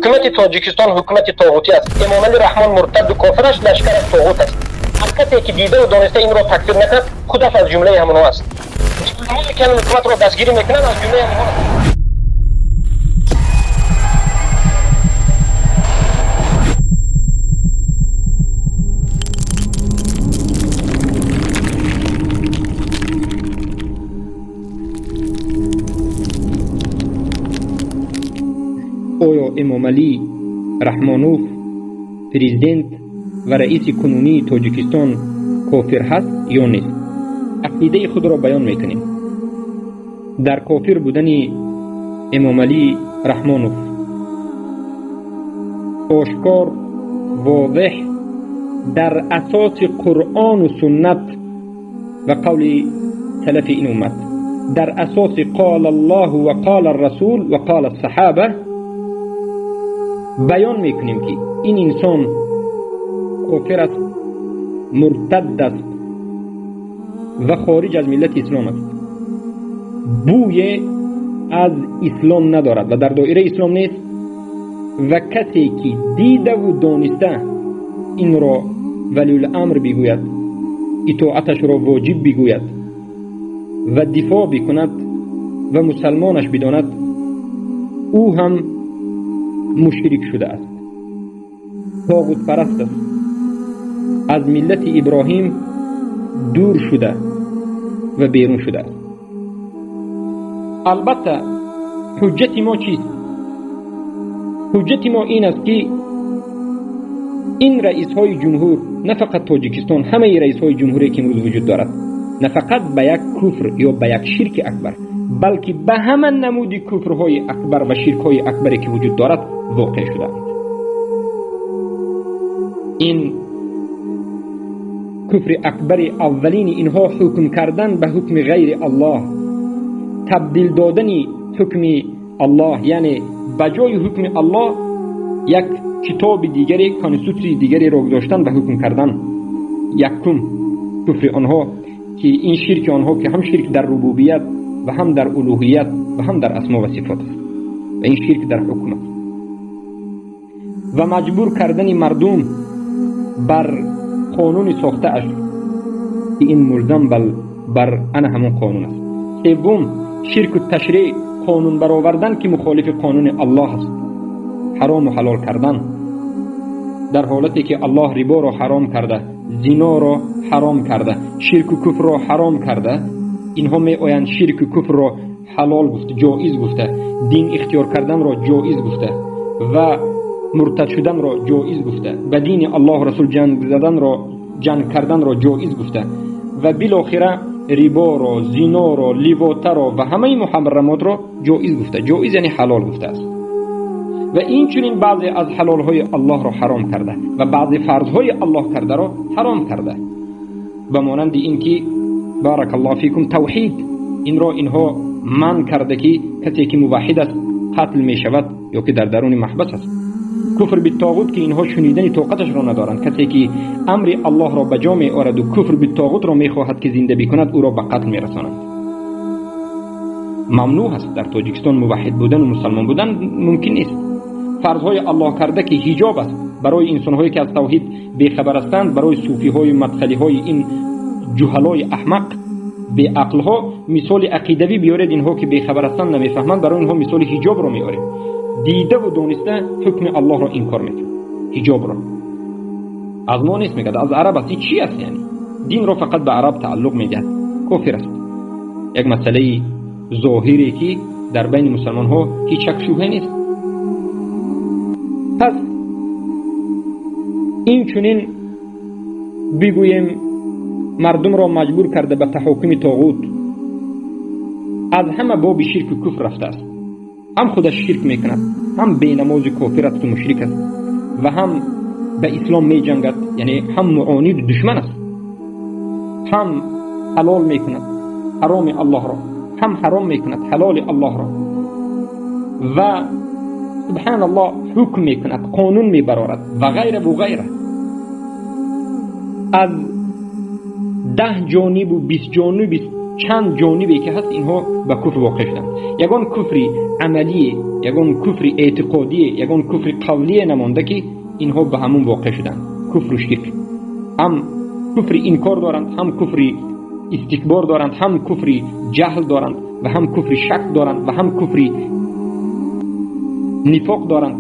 Ҳукумати Тоҷикистон ҳукумати тоғутӣ аст. Эмомалӣ Раҳмон муртаду кофир аст, лашкараш тоғут аст. Ҳар касе ки дидаву дониста инро такфир накунад, худаш аз ҷумлаи ҳамонҳо аст. Ҷумлаҳое ки ҳамин ҳукуматро дастгирӣ мекунанд, аз ҷумлаи ҳамонҳо аст. Оё Эмомалӣ Раҳмонов, президент ва раиси кунунии Тоҷикистон, кофир ҳаст ё нест? Ақидаи худро баён мекунем. Дар кофир будани Эмомалӣ Раҳмонов ошкор, возеҳ, дар асоси Қуръону суннат ва қавли салафи ин уммат, дар асоси қола Аллоҳу ва қола Расул ва қола саҳоба баён мекунем, ки ин инсон кофир аст, муртад аст ва хориҷ аз миллати ислом аст. Бӯе аз ислом надорад ва дар доираи ислом нест ва касе ки дидаву дониста инро валиуламр бигӯяд, итоаташро воҷиб бигӯяд ва дифоъ бикунад ва мусалмонаш бидонад, ӯ ҳам мушрик шудааст, тоғутпараст аст, аз миллати Иброҳим дур шуда ва берун шудааст. Албатта ҳуҷҷати мо чист? Ҳуҷҷати мо ин аст, ки ин раисҳои ҷумҳур, на фақат Тоҷикистон, ҳамаи раисҳои ҷумҳуре ки имрӯз вуҷуд дорад, на фақат ба як куфр ё ба як ширки акбар, балки ба ҳама намуди куфрҳои акбар ва ширкҳои акбаре ки вуҷуд дорад воқеъ шудаанд. Ин куфри акбари аввалини инҳо ҳукм кардан ба ҳукми ғайри Аллоҳ, табдил додани ҳукми Аллоҳ, яъне ба ҷои ҳукми Аллоҳ як китоби дигаре, конститутсияи дигареро гузоштан ва ҳукм кардан. Якум куфри онҳо, ки ин ширки онҳо, ки ҳам ширк дар рубубият ва ҳам дар улуҳият ва ҳам дар асмо ва сифот аст ва ин ширк дар ҳукм аст. Ва маҷбур кардани мардум бар қонуни сохтааш, ки ин мулзам бар ана ҳамон қонун аст. Севум ширку ташриъ, қонун баровардан ки мухолифи қонуни Аллоҳ аст, ҳарому ҳалол кардан дар ҳолате ки Аллоҳ риборо ҳаром карда, зиноро ҳаром карда, ширку куфрро ҳаром карда, инҳо меоянд ширку куфрро ҳалол гуфта, ҷоиз гуфта, дин ихтиёр карданро ҷоиз гуфта ва муртад шуданро ҷоиз гуфта, ба дини Аллоҳ Расул ҷанг заданро, ҷанг карданро ҷоиз гуфта ва билохира риборо, зиноро, ливотаро ва ҳамаи муҳаррамотро ҷоиз гуфта. Ҷоиз яъне ҳалол гуфтааст. Ва инчунин баъзе аз ҳалолҳои Аллоҳро ҳаром карда ва баъзе фарзҳои Аллоҳ кардаро ҳаром карда, ба монанди ин ки баракаллоҳу фикум тавҳид, инро инҳо манъ карда, ки касе ки муваҳҳид аст қатл мешавад ё ки дар даруни маҳбас аст. Куфр биттоғут, ки инҳо шунидани тоқаташро надоранд. Касе ки амри Аллоҳро ба ҷо меорад ва куфр биттоғутро мехоҳад ки зинда бикунад, ӯро ба қатл мерасонанд. Мамнӯъ аст дар Тоҷикистон муваҳҳид будан ва мусалмон будан мумкин нест. Фарзҳои Аллоҳ карда ки ҳиҷоб аст барои инсонҳое ки аз тавҳид бехабар ҳастанд, барои суфиҳои мадхалиҳои ин ҷуҳалои аҳмақ беақлҳо мисоли ақидавӣ биёред. Инҳо ки бехабар ҳастанд, намефаҳманд, барои инҳо мисоли ҳиҷобро меорем. Дидаву дониста ҳукми Аллоҳро инкор мекунад, ҳиҷобро аз мо нест, мегӯяд аз араб аст. Ин чӣ аст? Яъне динро фақат ба араб тааллуқ медиҳад, кофир аст. Як масъалаи зоҳире ки дар байни мусалмонҳо ҳеҷ шак шубҳа нест. Пас инчунин бигӯем мардумро маҷбур карда ба таҳокуми тоғут, аз ҳама боби ширку куфр рафтааст. Ҳам худаш ширк мекунад, ҳам бенамози кофир асту мушрик аст ва ҳам ба ислом меҷангад, яъне ҳам муониду душман аст, ҳам ҳалол мекунад ҳароми Аллоҳро, ҳам ҳаром мекунад ҳалоли Аллоҳро ва субҳаналлоҳ ҳукм мекунад, қонун мебарорад ва ғайра ва ғайра. Аз 10 ҷонибу 20 ҷониби чанд ҷонибе ки ҳаст инҳо ба куфр воқеъ шуданд. Ягон куфри амалие, ягон куфри эътиқодие, ягон куфри қавлие намонда ки инҳо ба ҳамун воқеъ шуданд. Куфру ширк ҳам куфри инкор доранд, ҳам куфри истикбор доранд, ҳам куфри ҷаҳл доранд ва ҳам куфри шак доранд ва ҳам куфри нифоқ доранд.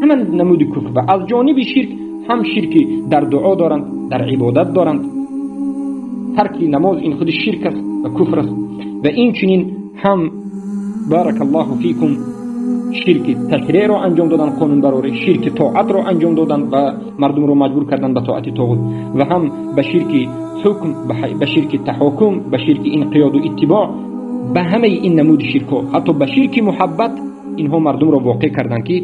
Ҳама намуди куфр ва аз ҷониби ширк ҳам ширки дар дуо доранд, дар ибодат доранд. Тарки намоз ин худи ширк аст ва куфр аст. Ва инчунин ҳам баракаллоҳу фикум ширки ташриъро анҷом додан, қонунбарорӣ, ширки тоатро анҷом додан ва мардумро маҷбур кардан ба тоати тоғут, ва ҳам ба ширки ҳукм, ба ширки таҳокум, ба ширки инқиёду иттибоъ, ба ҳамаи ин намуди ширкҳо, ҳатто ба ширки муҳаббат инҳо мардумро воқеъ карданд ки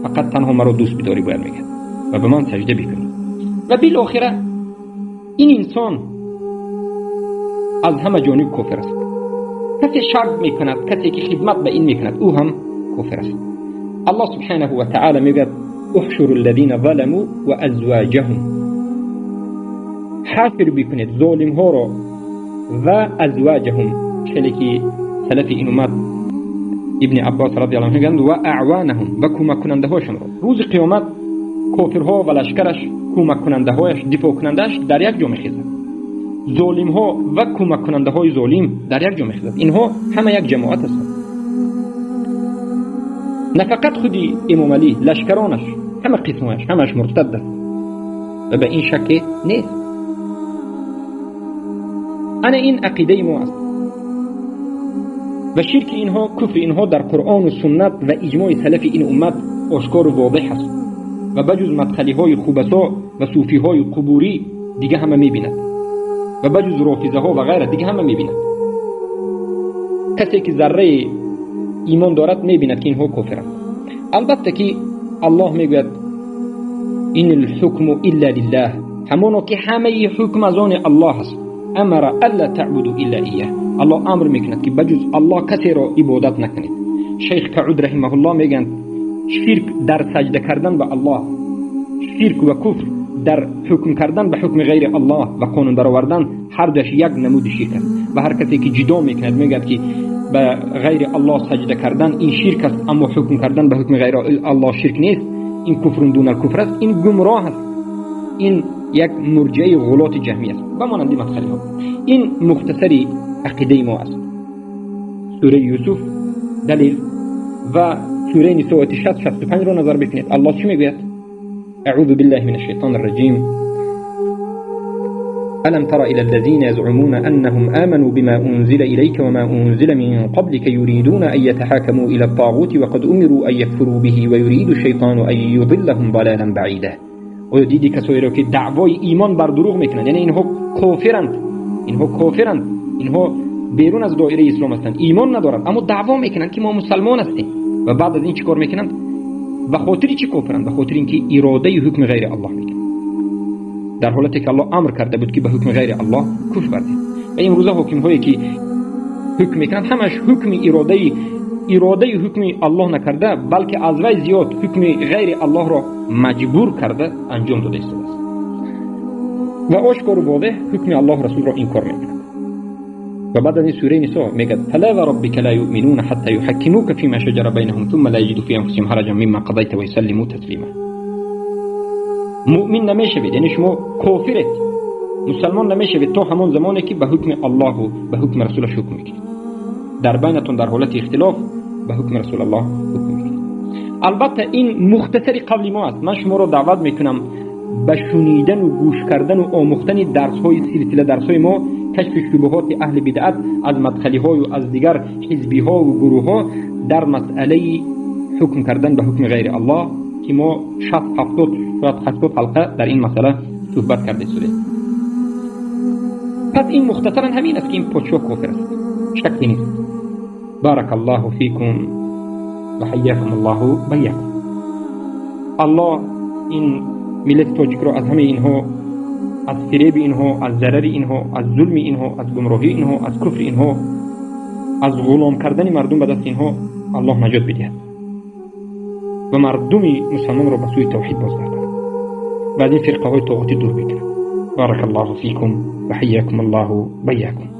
фақат танҳо маро дӯст бидорӣ бояд мегӯяд ва ба ман саҷда бикунӣ. Ва билохира ин инсон аз ҳама ҷониб кофир аст. Касе шак мекунад, касе ки хидмат ба ин мекунад, ӯ ҳам кофир аст. Аллоҳ субҳанаҳу ва таъоло мегӯяд: احشروا الذين ظلموا وأزواجهم. حاشر бикунед золимҳоро ва أزواجهم. خیلی که سلف این امت ابن عباس رضی الله عنه میگن و اعوانهم و کمک کننده هاشون رو. روز قیامت کافرها و لشکرش، کمک کننده هایش، دفاع کنندهش در یک جا میخیزند. ظالم ها و کمک کننده های ظالم در یک جا میخیزند. اینها همه یک جماعت هستند. نه فقط خودی امام علی، لشکرانش، همه قسمهایش، همش مرتد است و به این شک نیست. انا این عقیده ما است و شرک اینها، کفر اینها در قرآن و سنت و اجماع سلف این امت آشکار و واضح است و بجز مدخلی های خوبسا و صوفی های قبوری دیگه همه میبیند و بجز رافضه ها و غیره دیگه همه میبیند. کسی که ذره ایمان دارد میبیند که اینها کافرند. البته که الله میگوید این الحکم الا لله، همانا که همه حکم از آن الله است. امر الا تعبدوا الا ایاه، الله امر میکند که بجز الله کسی را عبادت نکنید. شیخ کعود رحمه الله میگن شرک در سجده کردن به الله، شرک و کفر در حکم کردن به حکم غیر الله و قانون برآوردن، هر دوش یک نمود شرک است. و هر کسی که جدا میکند میگه که به غیر الله سجده کردن این شرک است، اما حکم کردن به حکم غیر الله شرک نیست، این کفر دون الکفر است، این گمراه است، این یک مرجعه غلات جهمی است و مانند مدخلی ها. این مختصر عقیده ما است. سوره یوسف دلیل و سوره نساء 65 رو نظر بکنید. الله چی میگوید؟ اعوذ بالله من الشیطان الرجیم. ألم تر إلى الذين يزعمون أنهم آمنوا بما أنزل إليك وما أنزل من قبلك يريدون أن يتحاكموا إلى الطاغوت وقد أمروا أن يكفروا به ويريد الشيطان أن يضلهم ضلالا بعيدا. آیا دیدی کسایی را که دعوای ایمان بر دروغ میکنند؟ یعنی اینها کافرند، اینها کافرند، اینها بیرون از دایره اسلام هستند، ایمان ندارند، اما دعوا میکنند که ما مسلمان هستیم. و بعد از این چیکار میکنند؟ به خاطر چی کافرند؟ به خاطر اینکه اراده حکم غیر الله میکنند، در حالتی که الله امر کرده بود که به حکم غیر الله کفر ورزید. و امروزه حاکم هایی که حکم میکنند همش حکم اراده حکم الله نکرده، بلکه از وی زیاد حکم غیر الله را مجبور کرده انجام داده است و آشکار و واضح حکم الله رسول را انکار میکند. و بعد از این سوره نساء میگه فلا وربك لا يؤمنون حتى يحكموك فيما شجر بينهم ثم لا يجدوا في انفسهم حرجا مما قضيت ويسلموا تسليما. مؤمن نمیشوید، یعنی شما کافرید، مسلمان نمیشوید تا همان زمانی که به حکم الله و به حکم رسولش حکم میکنید. در بینتون در حالت اختلاف به حکم رسول الله حکم میکنید. البته این مختصر قول ما است. من شما را دعوت میکنم به شنیدن و گوش کردن و آموختن درس های سلسله درس های ما، کشف شبهات اهل بدعت از مدخلی ها و از دیگر حزبی ها و گروه ها در مسئله حکم کردن به حکم غیر الله که ما 60 70 شاید 80 حلقه در این مسئله صحبت کرده شده. پس این مختصرا همین است که این پادشاه کافر است، شکی نیست. بارک الله فیکم و حیاکم الله بیاکم. الله این ملت تاجیک را از همه اینها، از فریب اینها، از ضرر اینها، از ظلم اینها، از گمراهی اینها، از کفر اینها، از غلام کردن مردم به دست اینها الله نجات بدهد و مردم مسلمان را به سوی توحید بازگرداند و از این فرقه های طاغوتی دور بکند. بارک الله فیکم و حیاکم الله بیاکم.